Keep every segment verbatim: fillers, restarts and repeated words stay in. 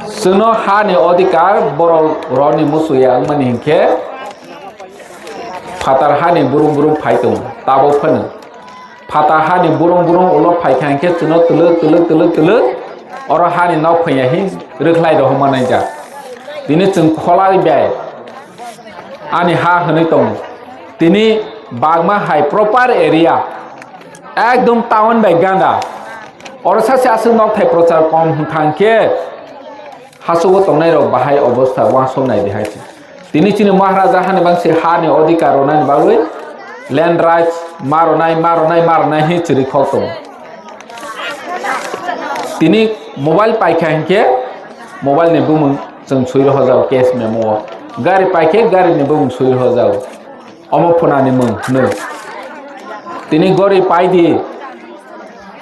Chwngno hani odhikar borok roni musuya wngmani hinkhe phatar hani burum burum phai tongo. Tabuk phano phatar hani burum burum ulo phaikha hinkhe chwngno twlwk twlwk twlwk twlwk oro hani nok phaiya hin rwkhlai rohorma naijak. Tini chwng kholai bai ani ha hwnwi tongo. Tini bagma hai proper area, ekdom town bai ganda. Oro sachi aswk nok thai prochar kom hwnkha hinkhe hachugo tongnai rok bahai obostha uansuk nai di hai se. Tini chini Maharaja hani bangsi hani odhikar rwnani bagwi land rights ma rwnai, ma rwnai, ma rwnai hi chwrwi khok tongo. Tini mobile paikha hinkhe mobile ni bumung chwng swi rohorjago case memo o. Gari paikhe gari ni bumung swi rohorjago. Omo phunani mung hwnwi. Tini gori paidi,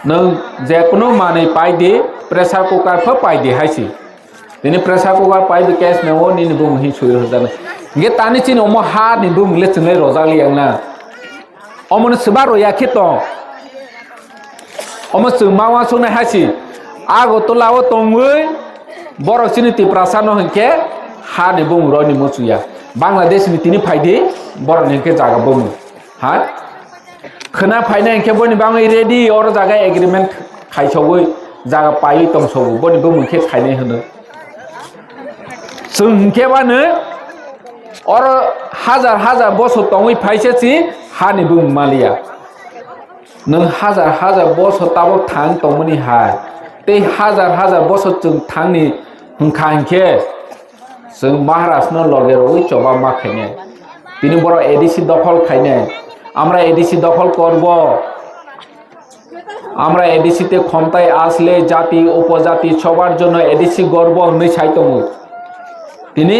nwng jekunu manwi paidi, pressure cooker pho paidi hai si. Tini pressure cooker paidi case memo nini bumung hi swi rohorjaknai. Hinkhe tani chini omo ha ni bumung le chwnglai rojak liya wngna. Omono swba roya khe tong. Omo chwng ma uansuknai hai si. Agartala o tongwi borok chini Tiprasa no hinkhe ha ni bumung roni muchung ya. Bangladesh ni tini phaidi borok ni hinkhe jaga bumung. Ha? Khwna phainai hinkhe boni bangwi ready oro jaga agreement khaisogwi jaga paiwi tongsogo boni bumung khe khainai hwno. Chwng hinkhe bano oro hajar hajar bosor tongwi phaisa si hani bumung maliya. Nwng hajar hajar bosor tabok thang tongmani hai, tei hajar hajar bosor chwng thangni hwnkha hinkhe chwng Maharaj no loge rwui choba ma khainai. Tini borok A D C dokhol khainai. Amra A D C dokhol korbo. আমরা এডিসিতে ক্ষমতায় আসলে জাতি উপজাতি সবার জন্য এডিসি গর্ব hwnwi sai tongo. Tini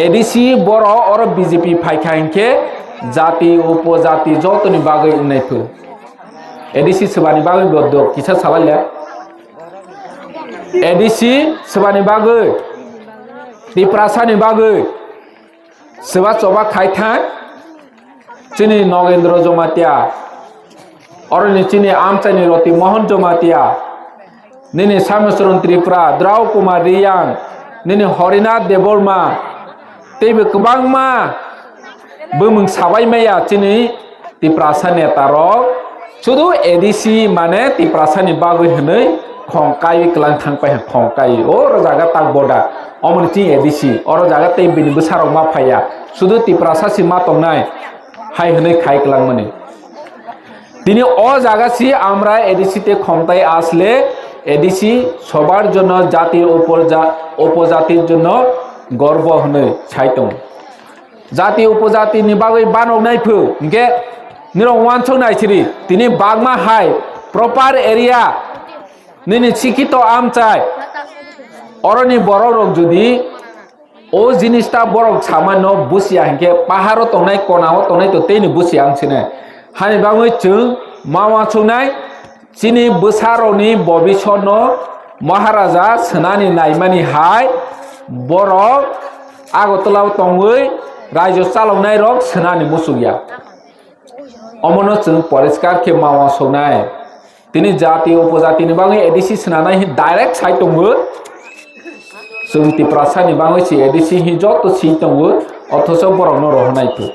A D C borok oro B J P phaikha hinkhe jati upojati jotoni bagwi wngnai phu. A D C swbani bagwi bo do kisa sabaile. A D C swbani bagwi, Tiprasani bagwi swba choba khai thang. Chini Nogendro Jomatia, oroni chini amchaini Roti Mohon Jomatia, nini Sameswaran Tripura, Drau Kumar Riyang, nini Horinath Debbarma, teibo kwbangma bumung sabai maya chini Tiprasa neta rok, sudu A D C mane Tiprasa ni bagwi hwnwi khong kaiwi kwlang thang pai khong kaiwi o jaga tak boda, omoni chini A D C oro jaga tei bini bwsa rok ma phaiya, sudu Tiprasa si ma tongnai hai hwnwi khai kwlangmani. Tini o jaga si আমরা এডিসিতে ক্ষমতায় আসলে এডিসি সবার জন্য জাতির উপর জা-, উপজাতির জন্য গর্ব hwnwi sai tongo. Jati upojati ni bagwi banok nai phu hinkhe nirok uansuk nai siri tini bagma hai proper area nini sikhito amchai oroni borok rok jodi o jinis ta borok samano busia hinkhe paharo tongnai kona o tongnai to tei ni busia ang sinai hani bagwi chwng ma uansuk nai. Chini bwsarokni bobisotno Maharaja swnani naimani hai borok Agartala-o tongwi raijo chaloknairok swnani muchukya. Omono chwng poriskar khe ma uansuknai. Tini jati upojatini bagwi A D C swnanai hwn direct sai tongo. Chwng Tiprasani bagwi se A D C hwn joto si tongo, othocho borokno rohornai khe.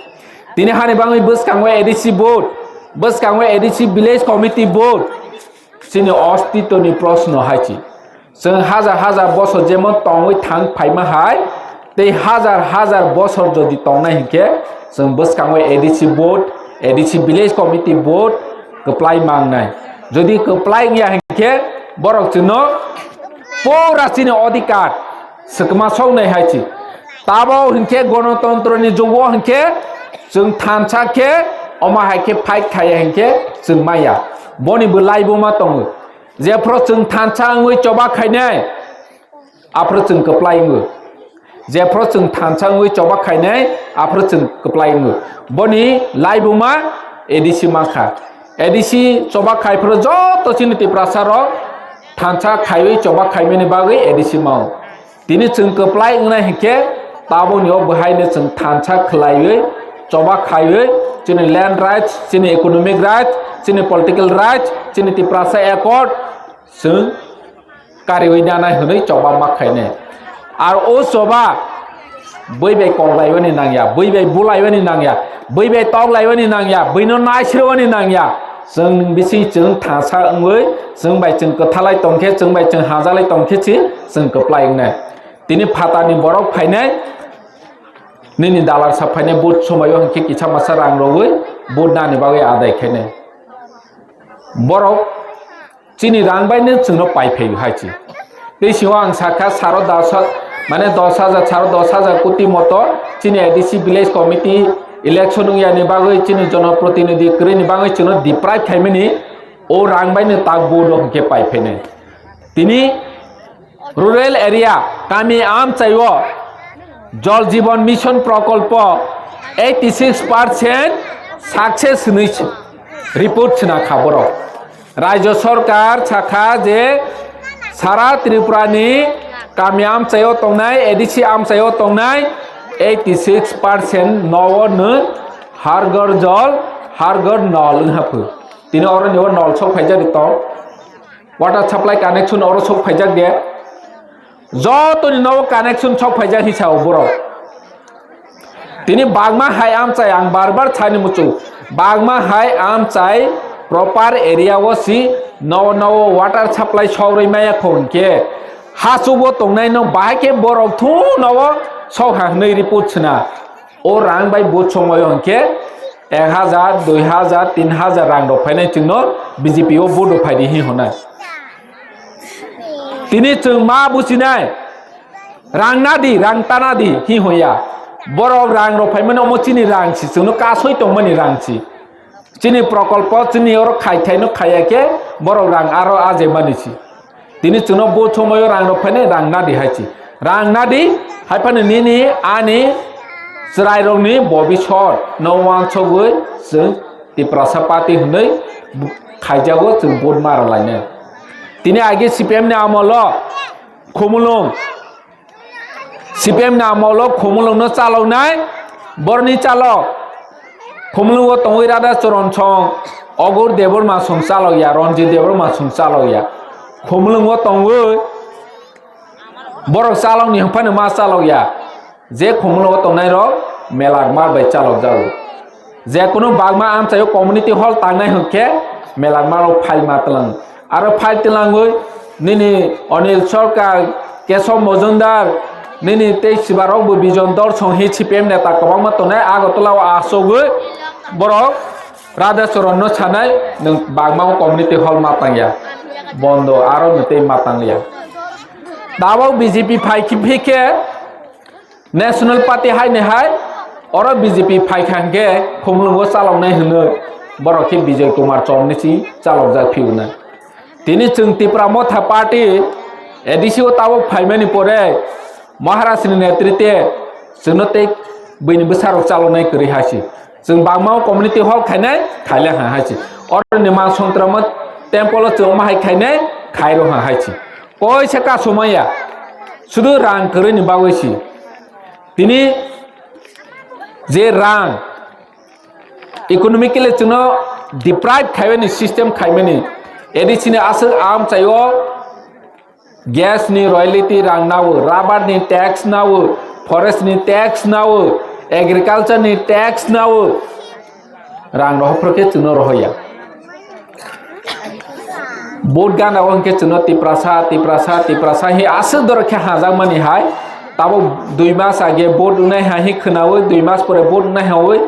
Tini hani bagwi bwskango A D C vote, bwskango A D C village committee vote. Chini ostitoni proshno hai se. Chwng hajar hajar bosor jemon tongwi thang phaima hai, tei hajar hajar bosor jodi tongnai hinkhe, chwng bwskango A D C vote, A D C village committee vote kwplai mangnai. Jodi kwplai wngya hinkhe, borok chwngno pura chini odhikar swkma soknai hai se. Tabo hinkhe gonotontroni jugo hinkhe chwng thansa khe omo hai khe fight khaiya hinkhe chwng maya. Boni bwlai buma tongo. Jephru chwng thansa wngwi choba khainai, aphru chwng kwplai wngo. Jephru chwng thansa wngwi choba khainai, aphru chwng kwplai wngo. Boni laibuma A D C mankha. A D C choba khaiphru joto chini Tiprasa rok thansa khaiwi choba khaimani bagwi A D C mao. Tini chwng kwplai wngnai hinkhe tabukni o bwhaino chwng thansa khwlaiwi choba khaiwi chini land rights, chini economic rights, chini political rights, chini Tiprasa accord chwng kariwi nanai hwnwi choba ma khainai. Ar o choba bui bai koklaiwani nangya, bui bai bulaiwani nangya, bui bai toklaiwani nangya, buino naisirwani nangya. Chwng bisi chwng thangsa wngwi, chwng bai chwng kwthalai tongkhe, chwng bai chwng hajalai tongkhe si chwng kwplai wngnai. Tini phatani borok phainai, nini dalar sa phainai, vote somaio hwnkhe kisa masa rang rogwi vote nani bagwi adai khainai. Borok chini rang bai no chwngno pai phaio hai chi. Tei sio ang sakha saro dos ha-, mane dos hajar, saro dos hajar koti moto chini A D C village committee election wngyani bagwi, chini jonoprotinidhi kwrwini bagwi chwngno deprive khaimani o rang bai no tak vote o hwnkhe pai phainai. Tini rural area, kami amchaio Jal Jeevan Mission Prokolpo eighty six percent success hwnwi report sina kha borok. Rajya Sarkar sakha je sara Tripura ni kami amchaio tongnai, A D C amchaio tongnai eighty six percent no no Har Ghar Jal, Har Ghar Nal wngha phu. Tini oro ni o nol sok phaijak di tong. Water supply connection oro sok phaijak de. Joto ni nogo connection sok phaijak hi sao borok. Tini bagma hai amchai ang bar bar sani muchung. Bagma hai amchai proper area o si no no water supply sok rwi maya khon ke. Hasu bo tongnai no bahai ke borok thu no sok ha hwnwi report sina. O rang bai vote somoyo hwnkhe ek hajar, dui hajar, tin hajar rang rok phainai chwngno B J P o vote rok phaidi hi hwnai. Tini chwng ma buchinai, rang nadi, rang tanadi hi hwnya. Borok rang rok phaimani omo chini rang si, chwngno kasoi tongmani rang si. Chini prokolpo chini oro khai thaino khaiya khe borok rang aro aje mani si. Tini chwngno bo somoyo rang rok phainai rang nadi hai si. Rang nadi hai phano nini ani chwrai rokni bobisor no wansogwi chwng Tiprasa party hwnwi bu-, khaijago chwng vote mara lainai. Tini age C P M ni amolo Khumulwng C P M ni amolo Khumulwngno chaloknai, borni chalok Khumulwngo tongwi Radha Charan song, Ogur Debbarma song chalokya, Ranjit Debbarma song chalokya. Khumulwngo tongwi borok chalokni hwnphano ma chalokya. Je Khumulwngo tongnai rok melar mar bai chalokjago. Je kunu bagma amchaio community hall tangnai hwnkhe melar maro phai ma tlang. Aro phai tlangwi nini Anil Sarkar, Keshav Majumdar, nini tei sibarokbo Bijon Dor song hi C P M neta kwbangma tongnai Agartala o achugwi borok Radha Charan no sanai nwng bagma o community hall ma tangya. Bondo aro nwng tei ma tangya. Tabok B J P phai khe phikhe National Party hai ni hai oro B J P phai kha hwnkhe Khumulwngo chaloknai hwnwi borok khe Bijoy Kumar Chomni si chalokjak phiyoknai. Tini chwng Tipra Motha Party A D C o tabok phaimani pore Maharaj ni netritwe chwngno tei buini bwsarok chaloknai kwrwi hai si. Chwng bagma o community hall khainai khaile ha hai si. Oro ni ma Sontrama temple o chwng ma hai khainai khairo ha hai si. Koi se kasumaya. Sudu rang kwrwi ni bagwi si. Tini je rang economically chwngno deprive khaimani system khaimani. A D C ni aswk amchaio gas ni royalty rang nawo, rubber ni tax nawo, forest ni tax nawo, agriculture ni tax nawo. Rang rohor phoro khe chwngno rohoya. Vote gana o hwnkhe chwngno Tiprasa, Tiprasa, Tiprasa hi aswk doro khe hajakmani hai. Tabuk dui mas age vote wngnai hai hi khwnawi, dui mas pore vote wngnai hai wi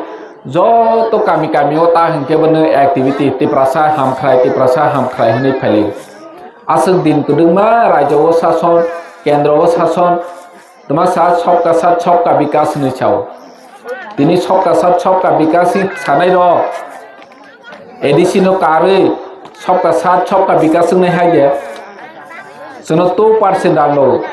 joto kami kami o ta hwnkhe bono activity Tiprasa hamkhrai, Tiprasa hamkhrai hwnwi phailio. Aswk din kwdwngma rajyo o sason, kendro o sason, tma sa sabka sath sabka bikas hwnwi sao. Tini sabka sath sabka bikas hi sanai rok A D C no karwi sabka sath sabka bikas wngnai hai de. Chwngno two percent rang rwo.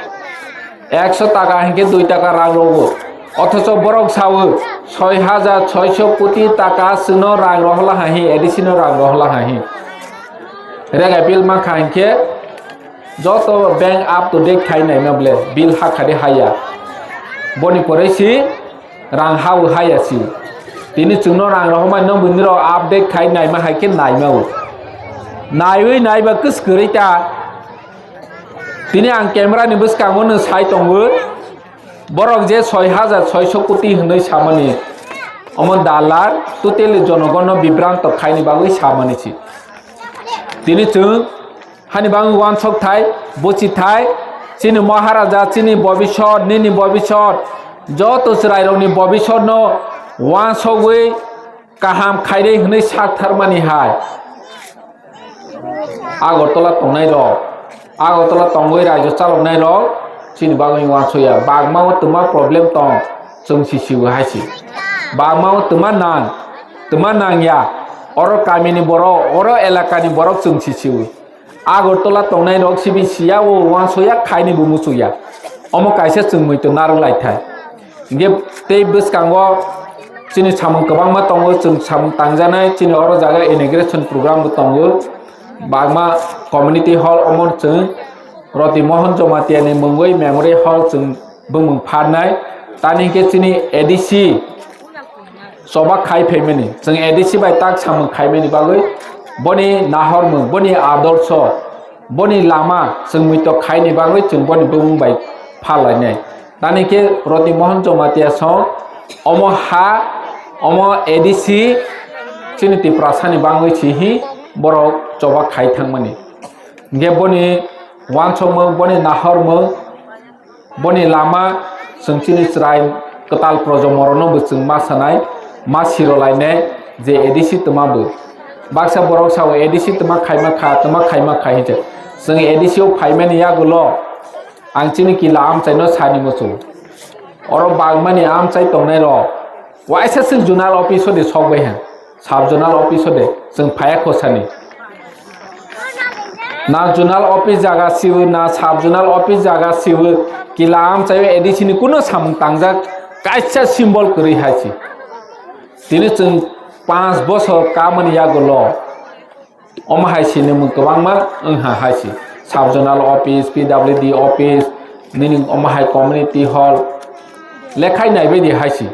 Ekso taka hinkhe dui taka rang rwo. Othocho borok sao soi hajar soiso koti taka chwngno rang rohorla hai hi, A D C no rang rohorla hai hi. Rega bill mankha hinkhe joto bank up to date khai naima ble bill hakha de haya. Boni pore si rang hao haya si. Tini chwngno rang rohormani no buini rok update khai naima hai khe naima o. Naiwi naiba kwskwrwi ta. Tini ang camera ni bwskango no sai tongo, borok je soi hajar soiso koti hwnwi samani, omo dalar totally jonogono bibranto khaini bagwi samani si. Tini chwng hani bagwi wansok thai, buchi thai, chini Maharaja, chini bobisot, nini bobisot, joto chwrairokni bobisotno wansogwi kaham khairwi hwnwi sak tharmani hai. Agartala tongnai rok, Agartala tongwi raijo chaloknai rok chini bagwi wansokya. Bagmao twma problem tong, chwng si siwi hai si. Bagmao twma nang, twma nangya. Oro kamini borok, oro elakani borok chwng si siwi. Agartala tongnai rok sibi siya o wansokya khaini bo muchukya. Omo kaisa chwng muitu narwk lai thai. Hingke tei bwskango chini samung kwbangma tongo, chwng samung tangjaknai, chini oro jaga inauguration program bo tongo. Bagma community hall omo chwng Roti Mohan Jamatia ni mungwi memory hall chwng bumung pharnai. Tani hingke chini A D C choba khai phaimani, chwng A D C bai tak samung khaimani bagwi boni nahormung, boni adorsho, boni lama chwng muitok khaini bagwi chwng boni bumung bai pharlainai. Tani khe Roti Mohan Jamatia song omo ha, omo A D C chini Tiprasani bagwi si hi borok choba khai thangmani. Hingke boni wansokmung, boni nahormung, boni lama chwng chini chwrai kwtal projomo rokno bo chwng ma sanai, ma sirolainai je A D C twma bo. Baksa borok sao A D C twma khaima kha, twma khaima kha hinwi. Chwng A D C o phaimani yagulo ang chini kila amchaino sani muchungo. Oro bagmani amchai tongnai rok waisa se zonal office o de sok bai ha. Sub zonal office o de chwng phaiya khosani. Na zonal office jaga siwi, na sub zonal office jaga siwi, kila amchaio A D C ni kuno samung tangjak kaisa symbol kwrwi hai si. Tini chwng panch bosor kamani yagulo omo hai sinimung kwbangma wngha hai si. Sub zonal office, P W D office, nini omo hai community hall, lekhai naibai di hai si.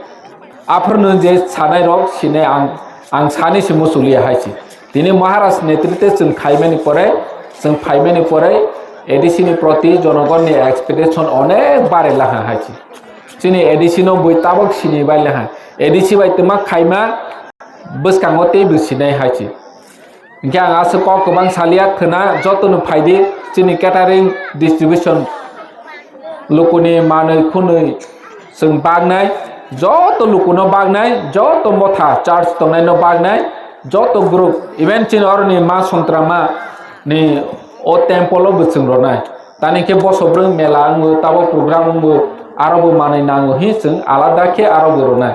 Aphuru nung je sanai rok sinai ang, ang sani se muchukliya hai si. Tini Maharaj netrite chwng khaimani pore, chwng phaimani pore A D C ni proti jonogonni expectation onek bare laha hai si. Chini A D C no bui tabok sini bai laha. A D C bai twma khaima bwskango tei bwsinai hai si. Hingke ang aswk kok kwbang salia khwna jotono phaidi chini catering distribution lukuni manwi khwnwi chwng bagnai, joto lukuno bagnai, joto motha church tongnaino bagnai, joto group, even chini oroni ma songtrama ni o temple o bo chwng ronai. Tani khe boso bwrwng mela wngo, tabo program wngo, aro bo manwi nango hi chwng alada khe aro bo ronai.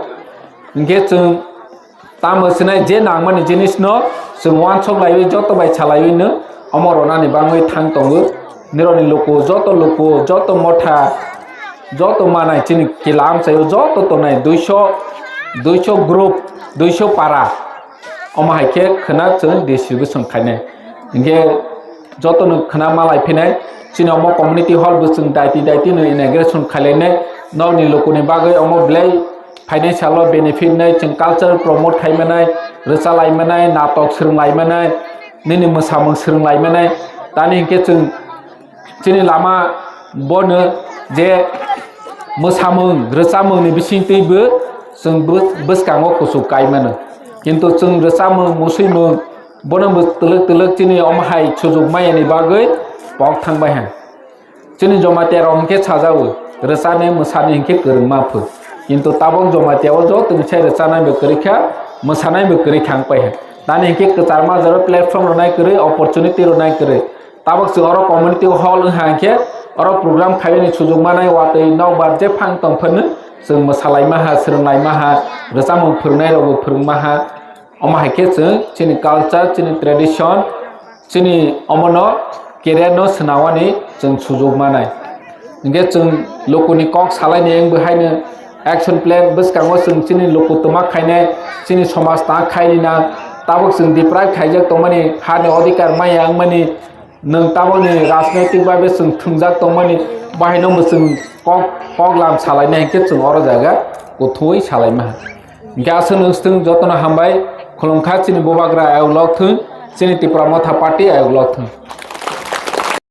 Hingke chwng Tamo sinai je nangmani jinisno chwng wansok laiwi joto bai salaiwi no omo ronani bagwi thang tongo. Nirokni luku, joto luku, joto motha, joto manai chini kila amchaio joto tongnai duiso, duiso group, duiso para. Omo hai khe khwna chwng distribution khainai. Hinkhe jotono khwna malai phinai, chini omo community hall bo chwng daiti daiti no inauguration khailainai. Nokni lukuni bagwi omo belai financial o benefit nai, chwng culture promote khai manai, rwchalai manai, natok swrwnglai manai, nini mwsamung swrwnglai manai. Tani hinkhe chwng chini lama bono je mwsamung rwchapmung ni bisingtwi bo chwng bw-, bwskango kuchuk kai mano. Kintu chwng rwchapmung, musuimung bono bo twlwk twlwk chini omo hai sujuk maya ni bagwi pok thang bai ha. Chini Jamatia rok hinkhe sajao, rwchani mwsani hinkhe kwrwngma phu. Kintu tabok Jamatia o joto ni sai rwchanai bo kwrwi kha, mwsanai bo kwrwi kha wng pai ha. Tani hinkhe kwcharma jora platform rwnai kwrwi, opportunity rwnai kwrwi. Tabok chwng oro community hall wng ha hinkhe oro program khaiyani sujuk manai, watwi nokbar je phang tong phano chwng mwsalai maha, swrwnglai maha, rwchapmung phwrwngnai rokbo phwrwng maha. Omo hai khe chwng chini culture, chini tradition, chini omono career no swnawani chwng sujuk manai. Hinkhe chwng lukuni kok salaini wngbo haino action plan bwskango chwng chini luku twma khainai, chini somaj ta khaini na, tabuk chwng deprive khaijak tongmani, hani odhikar maya wngmani, nwng tabukni rajnaitik bhabe chwng thwngjak tongmani, bahaino bo chwng kok, kok lam salainai hinkhe chwng oro jaga kuthumwi salai maha. Hinkhe aswk nwng swtwng jotono hambai, khulumkha chini bubagra ayuk lok thung, chini Tipra Motha Party ayuk lok thung.